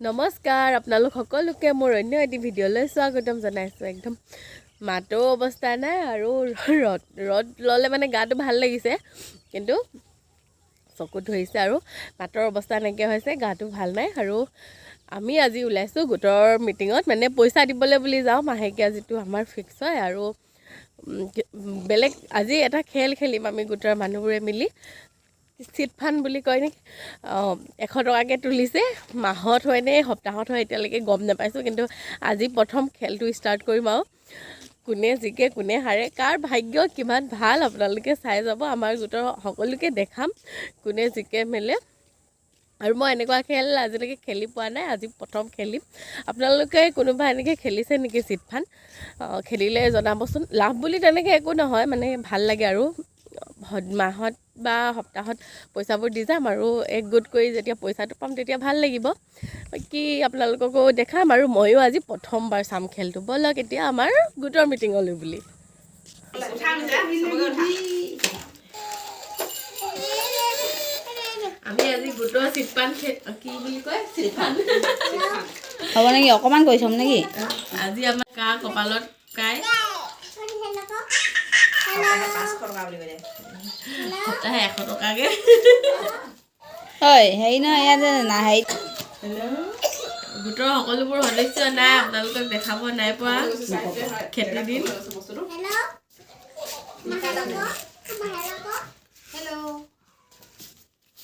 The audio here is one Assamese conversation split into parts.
নমস্কাৰ আপোনালোক সকলোকে, মোৰ অন্য এটি ভিডিঅ'লৈ স্বাগতম জনাইছোঁ। একদম মাতো অৱস্থা নাই আৰু ৰ'দ ৰ'দ ল'লে মানে গাটো ভাল লাগিছে, কিন্তু চকুত ধৰিছে আৰু মাতৰ অৱস্থা নাইকিয়া হৈছে, গাটো ভাল নাই। আৰু আমি আজি ওলাইছোঁ গোটৰ মিটিঙত, মানে পইচা দিবলৈ বুলি যাওঁ, মাহেকীয়া যিটো আমাৰ ফিক্স হয়। আৰু বেলেগ আজি এটা খেল খেলিম আমি গোটৰ মানুহবোৰে মিলি, চিট ফাণ্ড বুলি কয় নেকি। অঁ, 100 টকাকৈ তুলিছে, মাহত হয়নে সপ্তাহত হয় এতিয়ালৈকে গম নাপাইছোঁ, কিন্তু আজি প্ৰথম খেলটো ষ্টাৰ্ট কৰিম আৰু কোনে জিকে, কোনে হাৰে, কাৰ ভাগ্য কিমান ভাল আপোনালোকে চাই যাব। আমাৰ গোটৰ সকলোকে দেখাম কোনে জিকে মেলে। আৰু মই এনেকুৱা খেল আজিলৈকে খেলি পোৱা নাই, আজি প্ৰথম খেলিম। আপোনালোকে কোনোবা এনেকৈ খেলিছে নেকি চিট ফাণ্ড? খেলিলে জনাবচোন। লাভ বুলি তেনেকৈ একো নহয়, মানে ভাল লাগে আৰু মাহত বা সপ্তাহত পইচাবোৰ দি যাম আৰু এক গোট কৰি যেতিয়া পইচাটো পাম তেতিয়া ভাল লাগিব। বাকী আপোনালোককো দেখাম আৰু ময়ো আজি প্ৰথমবাৰ চাম খেলটো। ব'লক এতিয়া আমাৰ গোটৰ মিটিঙলৈ বুলি। আমি আজি গোটৰ চিট ফাণ্ড, কি বুলি কয়, চিট ফাণ্ড। হ'ব নেকি? অকণমান কৰি চাম নেকি? আজি আমাৰ কাৰ কপালত কাই সপ্তাহে 100 টকাকৈ। ঐ, হেৰি নহয়, ইয়াত যে না হেৰি। গোটৰ সকলোবোৰ সদস্য নাই, আপোনালোকক দেখাব নাই পোৱা, খেতি দিন।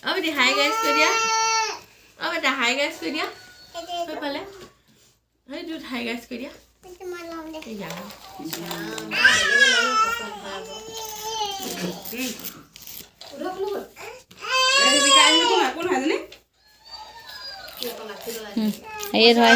অ বেটি, হাই গাইছ কৈ দিয়া। অ বেটা, হাই গাইছ কৈ দিয়া। সেইফালে সেইটোত হাই গাইছ কৈ দিয়া। এইয়া। হেৰিয়ে ধৰাই।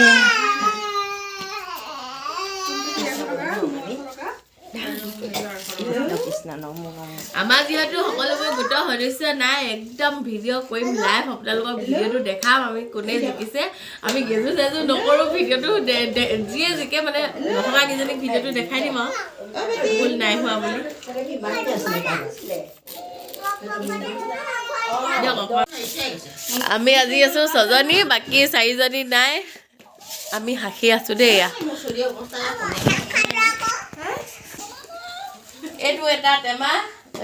আমাৰ যিহেতু সকলোবোৰ গোটৰ সদস্য নাই, একদম ভিডিঅ' কৰিম লাইভ, আপোনালোকক ভিডিঅ'টো দেখাম আমি কোনে জিকিছে। আমি গেজু চেজু নকৰোঁ, ভিডিঅ'টো যিয়ে জিকে, মানে নথকা কেইজনীক ভিডিঅ'টো দেখাই দিম আৰু ভুল নাই হোৱা বুলি। দিয়ক অকণমান। আমি আজি আছোঁ ছজনী, বাকী চাৰিজনী নাই। আমি সাক্ষী আছোঁ দেই। এয়া এইটো এটা টেমা,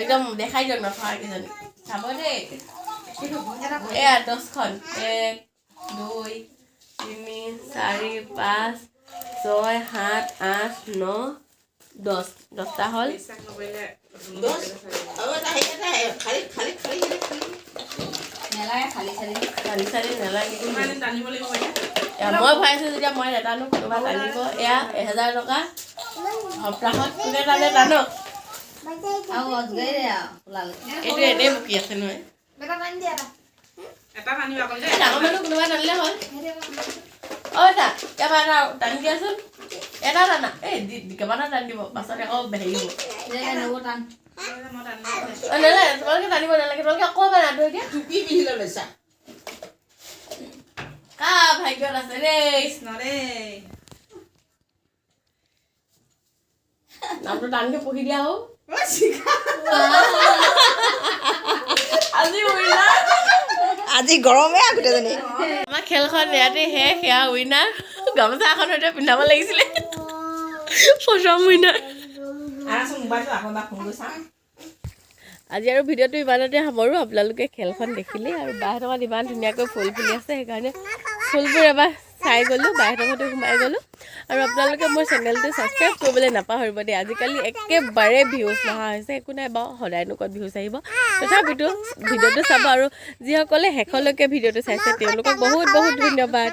একদম দেখাই দিয়ক নথকা কেইজনী চাব দেই। এয়া 10খন, এক, দুই, তিনি, চাৰি, পাঁচ, ছয়, সাত, আঠ, ন, দহ, 10টা হ'ল। খালী চালি। খালি চালি নালাগে। এয়া মই ভৰাইছোঁ যেতিয়া মই নেটানো, কোনোবা টানিব। এয়া 1000 টকা সপ্তাহত, কোনে টানে টানক। আৰু অজগৰি দে আৰু ওলালে। এইটো এনেই বকি আছে নহয়। এই ডাঙৰ মানুহ কোনোবা টানিলে হ'ল। অ এটা ইয়াৰ এটা টানি দিয়াচোন, এটা টানা। এই কেইবাটাও টানি দিব, পাছত আকৌ হেৰি হ'ব। দে, নবৌ টান। অ নালাগে, তোমালোকে টানিব নালাগে, তোমালোকে অকণমান আঁতৰি দিয়া। কা ভাগ্যত আছে দেই, নামটো টানকে পঢ়ি দিয়া। হৌ, আজি উইনাৰ। আজি গৰমে গোটেইজনী। আমাৰ খেলখন ইয়াতে শেষ। সেয়া উইনাৰ, গামোচা এখন সৈতে পিন্ধাব লাগিছিলে, প্ৰথম উইনাৰ। আজি আৰু ভিডিঅ'টো ইমানতে সামৰোঁ। আপোনালোকে খেলখন দেখিলে আৰু বাহঁতৰ ঘৰত ইমান ধুনীয়াকৈ ফুল ফুলি আছে, সেইকাৰণে ফুলবোৰ এবাৰ চাই গ'লোঁ, বাহঁতৰ ঘৰতো সোমাই গ'লোঁ। আৰু আপোনালোকে মোৰ চেনেলটো ছাবস্ক্ৰাইব কৰিবলৈ নাপাহৰিব দেই। আজিকালি একেবাৰে ভিউজ নহা হৈছে, একো নাই বাৰু, সদায়নো ক'ত ভিউজ আহিব, তথাপিতো ভিডিঅ'টো চাব। আৰু যিসকলে শেষলৈকে ভিডিঅ'টো চাইছে তেওঁলোকক বহুত বহুত ধন্যবাদ।